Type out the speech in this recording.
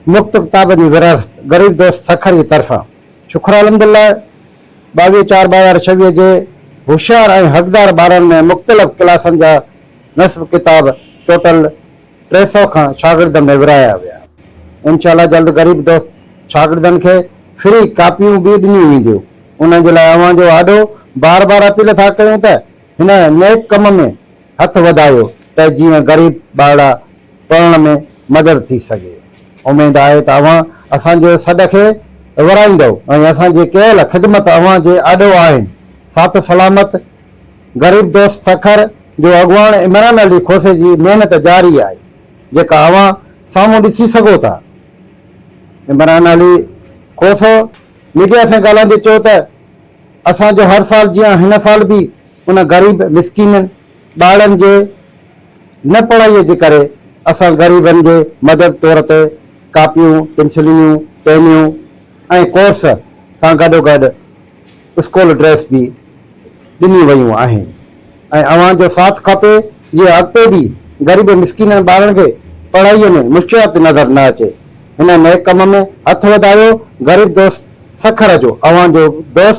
مفت ڪتابن جي ورهاست غريب دوست سکر جي طرفان شڪر الحمدالله 22 چار 2026 جي هوشيار ۽ حقدار ٻارن ۾ مختلف ڪلاسن جا نصف ڪتاب ٽوٽل 300 کان شاگردن ۾ ورهايا ويا. انشاء الله جلد غريب دوست شاگردن کي فري ڪاپيون به ڏنيون وينديون انهن جي لاء اوهان جو آڏو بار بار اپيل ٿا ڪيون ته هن نيڪ ڪم ۾ هٿ وڌايو ته جيئن غريب ٻارڙا پڙهڻ ۾ مدد ٿي سگهي. اميد آهي ته اوهان اسان جي سڏ کي ورائيندؤ ۽ اسان جي ڪيل خدمت اوهان جي آڏو آهن. ساٿ سلامت غريب دوست سکر جو اڳواڻ عمران علي کوسي جي محنت جاري آهي جيڪا اوهان سامهون ڏسي سگهو ٿا. عمران علي کوسو ميڊيا سان ڳالهائيندي چيو ته اسان جو هر سال جيان هن سال به ان غريب مسڪينن ٻارڙن جي نه پڙهائي جي ڪري اسان غريبن جي مدد طور تي ڪاپيون، پنسليون، پينيون ۽ ڪورس سان گڏوگڏ اسڪول ڊريس به ڏنيون ويون آهن ۽ اوهان جو ساٿ کپي جيئن اڳتي به غريب مسڪينن ٻارڙن کي پڙهائي ۾ مشڪلات نظر نه اچي. هن نيڪ ڪم ۾ هٿ وڌايو غريب دوست سکر جو اوهان جو دوست.